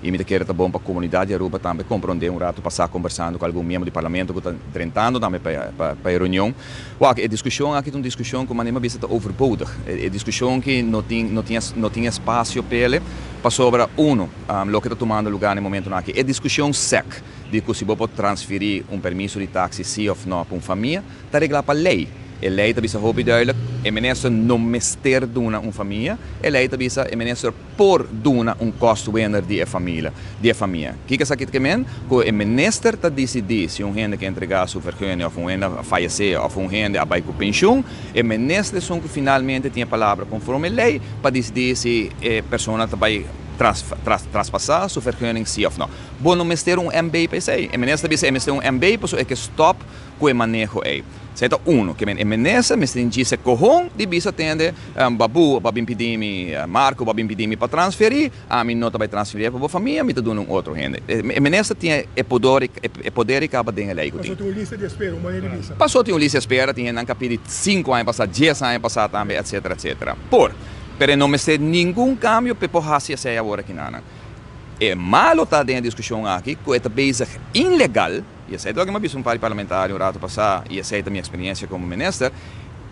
Y mi ta kere ta bon pa comunidad di Aruba tambe comprende. Un rato pasa conversando cu algun miembro di parlamento cu ta drentando tambe pa e reunion. Wak, e discusion aki ta un discusion cu manera mi a bisa ta overbodig. E discusion aki no tin espacio p'ele pasobra uno, loke ta tumando lugar na e momentonan aki. E discusion sec di cu si bo por transferi un permiso di taxi si of no pa un famia, ta regla pa ley. E ley ta bisa hopi duidelijk, e minister no mester duna un famia, e ley ta bisa e minister por duna un kostwinner di e famia. Di e famia. Kico esaki kiermen? Cu e minister ta dicidi si un hende kier entrega su vergunning of un hende fayece of un hende a bay cu pensioen, e minister esun cu finalmente tin e palabra conforme ley pa dicidi si e persona ta bay traspasa su vergunning si of no. Bo no mester un MB pa esey. E minister bisa e mester un MB paso e ke stop cu e maneho ey. Esey ta uno. Kiermen e minister mester djis e cohon di bisa tende babu ba bin pidimi, Marco ba bin pidimi pa transferi, ami no ta bay transferi pa bo famia, mi ta duna un otro hende. E minister tin e poder y caba den e ley cu tin. Paso tin un lista di espera, un manera di bisa. Paso tin un lista di espera, tin hende cu a pidi 5 aña pasa, 10 aña pasa tambe, etc. Etc. Por. Pero no mester ningun cambio pa por haci esey awor aki nan. E malo ta den e discusion aki, cu e ta bezig ilegal, y esey ta loke mi a bisa un par di parlamentario un rato pasa, y esey ta mi experiencia como minister,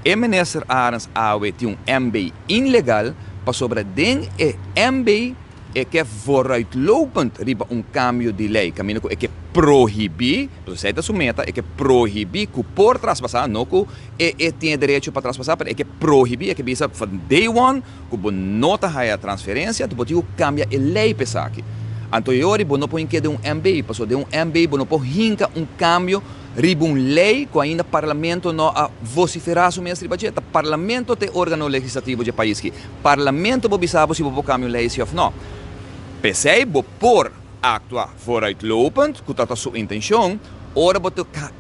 e minister Arends awe tin un MB ilegal, pasobra den e MB e ke vooruitlopend riba un cambio di ley, caminda cu e ke prohibi, esey ta su meta, e ke prohibi cu por traspasa, no cu e tin derecho pa traspasa, pero e ke prohibi, e ke bisa van day one, cu bo no ta haya transferencia, bo tin cu cambia e ley pa esaki. Anto yori bo no por den un MB, paso den un MB bo no por hinca un cambio riba un ley cu ainda parlamento no a vocifera su mes riba dje. Ta parlamento ta e organo legislativo di e pais aki. Parlamento por bisa si bo por cambia un ley si of no. P'esey bo por actua vooruitlopend, cu ta su intencion, ora bo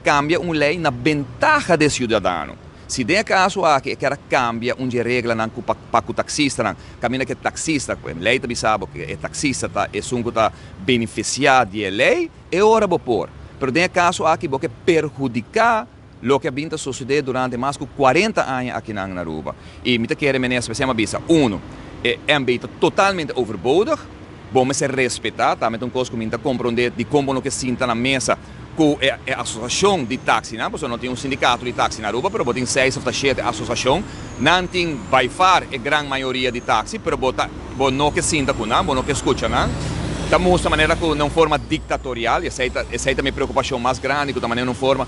cambia un ley na bentaha di ciudadano. Si den caso aki e kier cambia un reglanan cu pa cu taxistanan, caminda cu taxista, cu ley ta bisa cu e taxista ta esun cu ta beneficia di e ley, e ora bo por. Pero den caso aki bo ke perhudica loke a bin ta sucede durante mas cu 40 aña aki na Aruba. Y mi ta kere minister semper bisa, uno, e MB ta totalmente overbodig, bo mester respeta, tambe un cos cu mi ta comprende di con no ke sinta na mesa cu e asociacion di taxi, no? Pasobra no tin un sindicato di taxi na Aruba, pero bo tin seis of siete asociacion, nan tin by far e gran mayoria di taxi, pero bo ta, bo no ke sinta cu nan, bo no ke scucha nan. Ta mustra manera cu un forma dictatorial, esey ta mi preocupacion mas grandi, cu ta manera un forma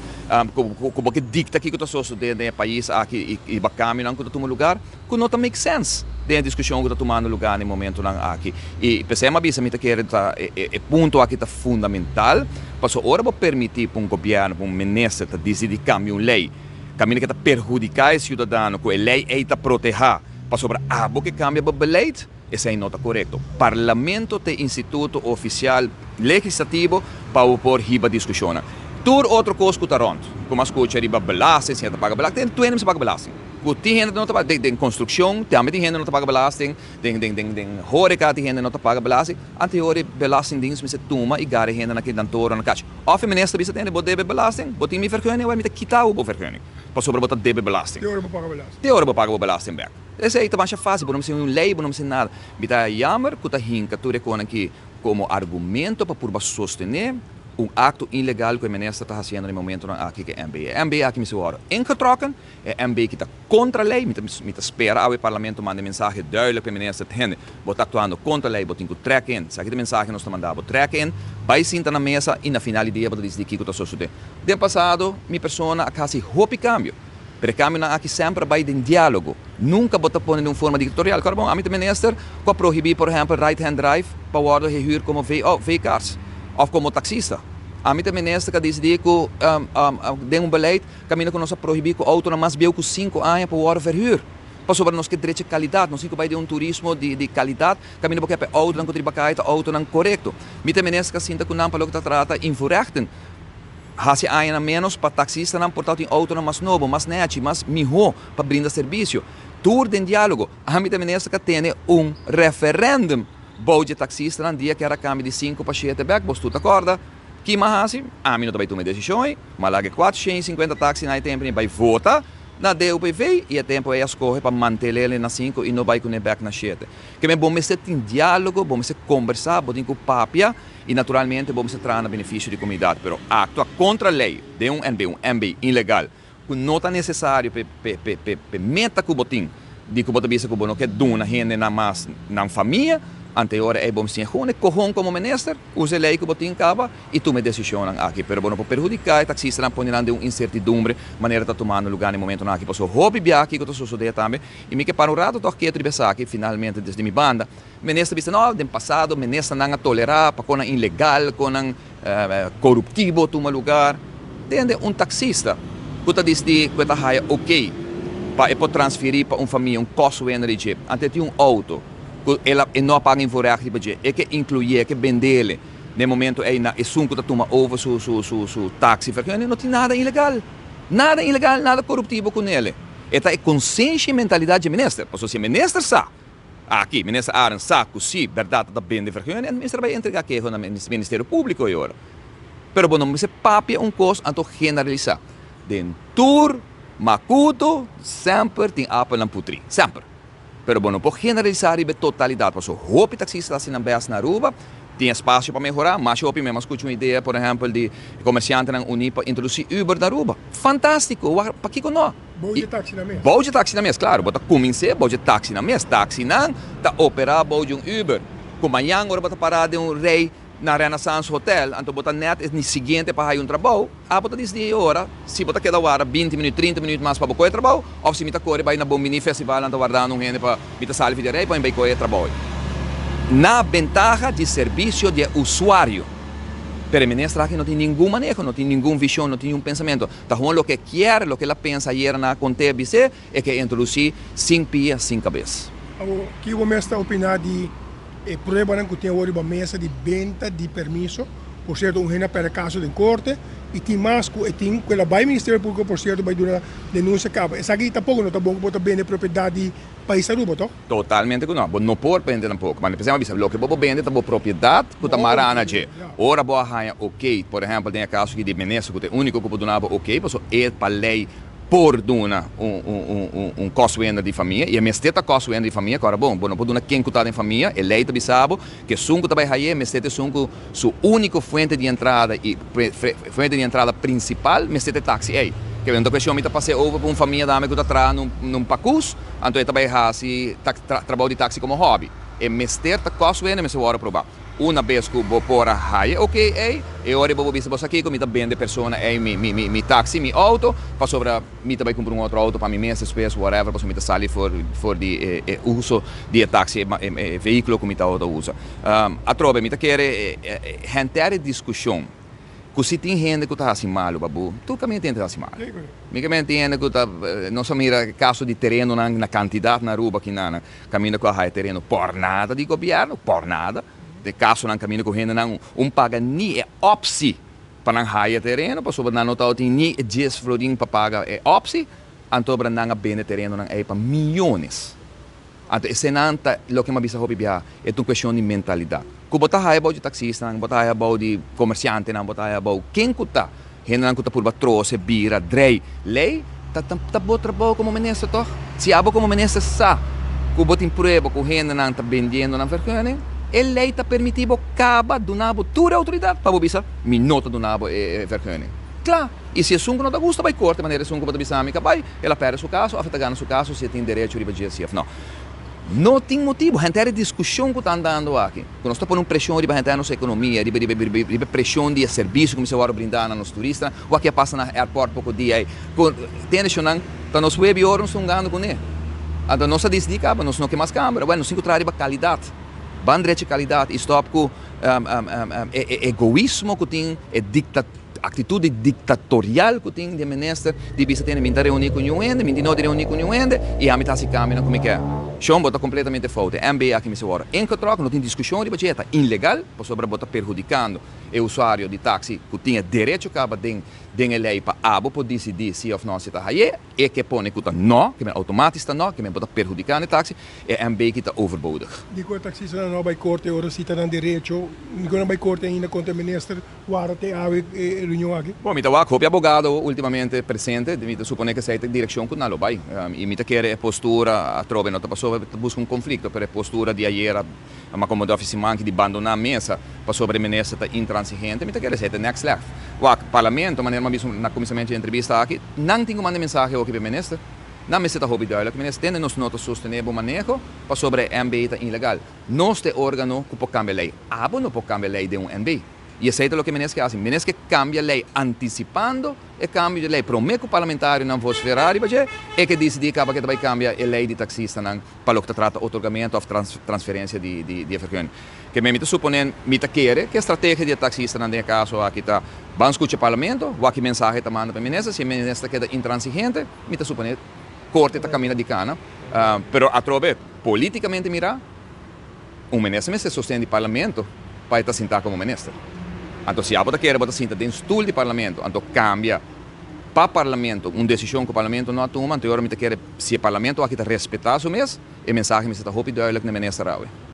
cu bo ke dicta kico ta sucede den e pais aki y e cambionan cu ta tuma lugar, cu no ta make sense den e discusion cu ta tumando lugar na e momentonan aki. Y p'esey mi a bisa mi ta kere ta e punto aki ta fundamental, paso ora bo permiti pa un gobierno, pa un minister ta dicidi cambia un ley, caminda cu ta perhudica e ciudadano, cu e ley ey ta proteha, pasobra abo ke cambia bo beleid, esey no ta corecto. Parlamento ta instituto oficial legislativo pa por hiba discusion. Tur otro cos cu ta rond, como a scucha riba belasting, si ta paga belasting, tur hende paga belasting. Cu tin hende no ta paga, den construccion, tambe tin hende no ta paga belasting, den horeca tin hende no ta paga belasting. Anterior belastingdienst mester tuma y gara hende na dan toro na cacho. Of e minister bisa tende bo debe belasting, bo tin mi vergunning, mi ta kita bo vergunning. Pasobra bo ta debe belasting. Te ora bo paga belasting. Te ora bo paga bo belasting back. Esey ta masha facil, bo no mester un ley, bo no mester nada. Mi ta jammer cu ta hinca tur e cosnan aki como argumento pa purba sostene un acto ilegal cu e minister ta haciendo na e momentonan aki cu MB. E MB aki mester wordo ingetrokken, e MB cu ta contra ley, mi ta spera awe parlamento manda mensahe duidelijk pa e minister, hende, bo ta actuando contra ley, bo tin cu trek in. Esaki ta e mensahe nos ta manda, bo trek in, bay sinta na mesa y na final di dia bo ta dicidi kico ta sucede. Den pasado, mi persona a haci hopi cambio. Pero e cambionan aki semper a bay den dialogo. Nunca bo ta pone den un forma dictatorial. Claro, bon, ami ta minister cu a prohibi, por ehempel, right-hand drive pa wordo gehuur como V-cars of como taxista. Ami ta minister cu a dicidi cu den un beleid caminda cu nos a prohibi cu autonan mas bieu cu 5 aña pa wordo verhuur. Pasobra nos ke drecha calidad, nos tin cu bay den un turismo di calidad, caminda bo ke pe autonan cu ta riba caya ta autonan corecto. Mi ta minister cu a sinta cu nan pa loke ta trata invoerrechten. Haci añanan menos pa taxistanan por tin autonan mas nobo, mas nechi, mas miho pa brinda servicio. Tur den dialogo. Ami ta minister cu a tene un referendum bou di taxistanan dia cu era cambio di 5 pa 7 bek, boso tur ta corda. Kico m'a haci? Ami no ta bay tuma decision, ma laga 450 taxi na e tempo bay vota. Na DOPV i e tempu ei a skohe pa mantel'e na sinku i no bai kuné bèk na shete. Ke men bo mester tin diálogo, bo mester kombersá, bo tin ku papia i naturalmente bo mester traha na benefisio di komunidat. Pero aktua kontra lei den un NB, un MB ilegal, ku no ta nesesario p'e p'e p'e meta ku bo tin di ku bo ta bisa ku bo no ke duna hendenan mas nan famia, ante e ora ei bo mester tin e hone kohon komo minister, usa e lei ku bo tin kaba i tuma e desishonnan aki. Pero bo no por perhudiká e taksistanan pone nan den un insertidumbre manera ta tumando lugá na e momentonan aki. Pasobra hopi biaha kiko ta sosodé tambe i mi ke para un rato tòg ketu riba esaki. Finalmente desde mi banda minister bisa no den pasado ministernan a tolerá pa konan ilegal, konan koruptivo tuma lugar. Tende un taksista ku ta disdi ku e ta haya oké pa e por transferí pa un famia un kòstwender di dje anto e tin un outo ku el a e no a paga invoerrecht riba dje e ke inkluyé e ke bendele Na e momento ei na esun ku ta tuma over su su su su taxi vergunning no tin nada ilegal. Nada ilegal, nada koruptibo ku nele. E ta e konsenshi i mentalidat dje minister. Pasobra si e minister sa, aki minister Arends sa ku si bèrdat ta bende vergunning, e minister bai entrega keho na Ministerio Públiko e ora. Pero bo no mester papia un kos anto generalisá. Den tur makutu semper tin apelnan putrí. Semper. Pero bo no por generalisá riba e totalidat, pasobra hopi taksista ta hasi nan bèst na Aruba, tin espasio pa mehorá, masha hopi mi a skucha un idea por ehèmpel di komersiantenan uní pa introdusí Uber na Aruba. Fantástiko! Wak, pakiko no? Bou dje taksi nan mes. Bou dje taksi nan mes, klaro. Bo ta kumins'é bou dje taksi nan mes. Taksinan ta operá bou di un Uber, ku mañan ora bo ta pará den un rei na Renaissance Hotel, anto bo ta nèt e siguiente pa haña un trabou, abo ta disidí e ora si bo ta keda warda binti minüt, trinta minüt mas pa bo kohe trabou, òf si mi ta kore bai na Bon Biní Festival nan ta wardando un hende pa mi ta sali for di e rei pa mi bai kohe e trabou. Na bentaha di servisio di e usuario. Pero e minister aki no tin ningun maneho, no tin ningun vishon, no tin ningun pensamentu. Ta gewoon loke e kier, loke el a pensa ayera na kont'é bis'é, E ke introdusí sin pia, sin kabes. Awor, kiko bo mes ta opiná di e pruebanan ku tin awor riba mesa di benta di permiso? Por sierto, un hende a pèrdè kaso den korte i tin mas ku e tin ku el a bai Ministerio Públiko, por sierto, bai duna denunsia kaba. Esaki tampoko no ta bon ku bo ta bende propiedat di pais Aruba, tòg? Totalmente ku no. Bo no por bende tampoko. Ma p'esei mi a bisa, loke bo por bende ta bo propiedat ku ta mará na dje. Ora bo a haña okey, por ehèmpel den e kaso aki di minister ku ta e úniko ku por duna bo okey, pasobra e pa lei por duna un kòstwender di famia i e mester ta kòstwender di famia, kòrda bon, bo no por duna ken ku ta den famia, e lei ta bisa bo ku esun ku ta bai haye mester ta esun ku su úniko fuente di entrada i fuente di entrada prinsipal mester ta e taksi ei. Ke no ta kuestion mi ta pas'é over pa un famia dame ku ta traha na un pakus, anto e ta bai hasi trabou di taksi komo hòbi. E mester ta kòstwender, mester wòrdu aprobá. Una bes ku bo por a haya ok ei, e ora ei bo por bisa, Bo sa kiko, mi ta bende persona ei mi mi mi taxi, mi outo, pasobra mi ta bai kumpra un otro outo pa mi mes despues, whatever, pasobra mi ta sali for for di e e uso di e taxi, e e vehíkulo ku mi ta outo usa. Atrobe mi ta kere henter e diskushon ku si tin hende ku ta hasi malu pa bo, tur kaminda tin hende ta hasi malu. Mi kaminda tin hende ku ta, nos a mira kaso di terenonan na kantidat na Aruba kinan. Kaminda ku a haya tereno por nada di gobièrnu, por nada. Den kasonan kaminda ku hendenan un paga ni e opsi pa nan haya tereno, pasobra nan no tabatin ni e dies florin pa paga e opsi, antobra nan a bende terenonan ei pa miyones. Anto esenan ta loke mi a bisa hopi biaha, e ta un kueshon di mentalidat. Ku bo ta haya bou di taksistanan, bo ta haya bou di komersiantenan, bo ta haya bou ken ku ta, hendenan ku ta purba trose, bira, drei lei, ta ta bo trabou komo minister tòg? Si abo komo minister sa ku bo tin prueba ku hendenan ta bendiendo nan vergunning, e lei ta permití bo kaba duna bo tur e outoridat pa bo bisa mi no ta duna bo e vergunning. Kla! I si esun ku no ta gusta bai korte manera esun ku bo ta bisa mi ka bai, el a pèrdè su kaso òf e ta gana su kaso si e tin derecho riba dje si òf no. No tin motibu. Henter e diskushon ku ta andando aki, ku nos ta pone un preshon riba henter nos ekonomia, riba riba riba e preshon di e servisio ku mester wòrdu brindá na nos turistanan, wak a pasa na airport poko dia ei, ku tende shonnan ta nos web i ora nos ta hungando kuné. Anto nos a disidí kaba, nos no ke mas kambra. Bueno, nos tin ku traha riba kalidat. Ban drecha kalidat i stòp ku e e egoismo ku tin, e dikta. Actitud di dictatorial cu tin di e minister di bisa tene mi ta reuni cu niun hende, mi di no di reuni cu niun hende y ami ta haci cambionan cu mi ke. Shon, bo ta completamente fout. E MB aki mester worde ingetrokken, no tin discusion riba dje, e ta ilegal pasobra bo ta perhudicando e usuario di taxi cu tin e derecho caba den Den e lei pa abo por disidí si òf no si ta hay'é, e ke pone ku ta no, ke men outomátis ta no, ke men por ta perhudiká na e taksi, e MB ki ta overbodig. Dikon e taksistanan no a bai korte ora si ta nan derecho? Dikon nan bai korte ainda kontra e minister warda te awe e reunion aki? Bon, mi ta wak hopi abogado ultimamente presente, mi ta suponé ku esei ta e direkshon ku nan lo bai. I mi ta kere e postura atrobe no ta pasobra ta buska un konflikto, pero e postura di ayera Ma como Duffy Simanchi di bandona mesa pasobra e minister ta intransigente, mi ta kere esey ta next left. Wak, Parlamento, manera mi a bisa na cuminsamentu di e entrevista aki, nan tin cu manda e mensahe hoki pa e minister. Nan mester ta hopi duidelijk, minister, tende nos no ta sostene bo maneho pasobra e NB ta ilegal. Nos ta e organo cu por cambia ley. Abo no por cambia ley den un NB. Y esey ta loke minister ke haci. Minister ke cambia ley anticipando E kambio di lei promé ku parlamentarionan vosferá riba dje, e ke disidí kaba ke ta bai kambia e lei di taksistanan pa loke ta trata otorgamentu òf transferensia di e vergunning. Ke men mi ta suponé, mi ta kere ku e strategia di e taksistanan den e kaso aki ta ban skucha parlamento, wak ki mensahe ta manda pa e minister, si e minister keda intransigente, mi ta suponé korte ta kaminda di kana. Pero atrobe, politikamente mirá, Un minister mester sosten di parlamento pa e ta sinta como minister. Anto si abo ta kere bo ta sinta den stoel di parlamento, anto cambia pa parlamento un decision cu parlamento no a tuma, anto e ora mi ta kere si e parlamento aki ta respeta su mes, e mensahe mester ta hopi duidelijk na e minister awe.